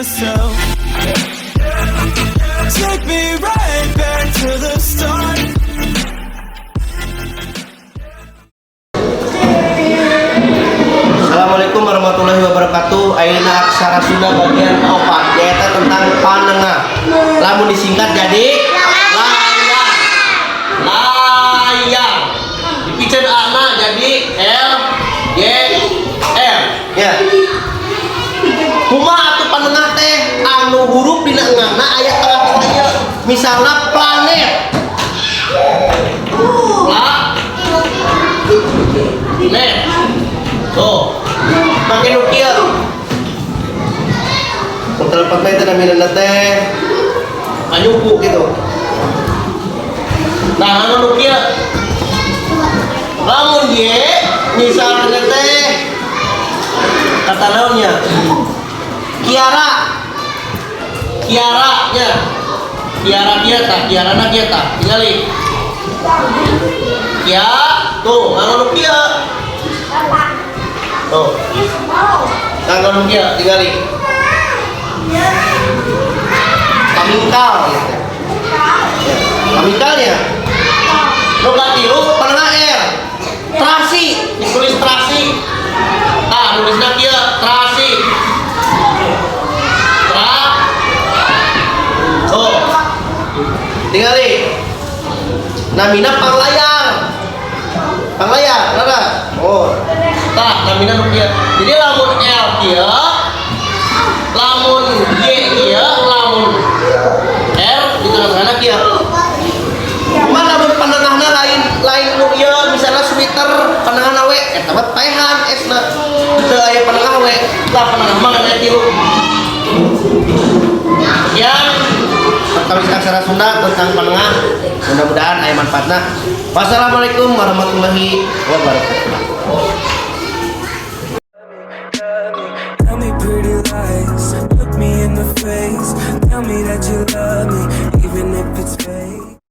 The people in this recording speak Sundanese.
myself. Take me right back to the start. Assalamualaikum warahmatullahi wabarakatuh. Ayeuna aksara Sunda bagian keempat, yaitu tentang panengah. Lamun disingkat jadi layang. Layang. Dipiceun A-na jadi L Y R. Ya. Kumaha atuh panengah teh? Anu huruf dina engahna aya tengah-tengah ieu. Misalna planet. Pla net. Tuh. Make nu kieu. Mun telepon teh teh namina teh kanyuku gitu. Nah, anu nu kieu. Lamun ye misalnya teh kata naonnya? Kiara. Kiara nya. Kiara kieu tah, Kiarana kieu tah. Tingali. Kia, tuh, nganggo nu kieu. Tuh. Nganggo nu kieu, tingali. Pamingkal gitu. Ya, pamingkalnya. Nu katilu panengah R. Terasi, ditulis terasi. Tah, nulisna kieu, terasi. Tra. Tuh. Tingali. Namina panglayang. Panglayang, rada. Oh. Tah, namina nu kieu. Jadi lamun L kieu, lamun Y kieu, lamun R di tengah-tengahna kieu. Kumaha lamun panengahna lain lain nu ieu, misalnya sweater panengahna we, eta mah paehan S-na. Teu aya panengah we. Lah, panengah mah ngan aya tilu. Sekian perkawis aksara Sunda tentang panengah. Mudah-mudahan aya manfaatna. Wassalamualaikum warahmatullahi wabarakatuh. Tell me pretty lies, look me in the face. Tell me that you love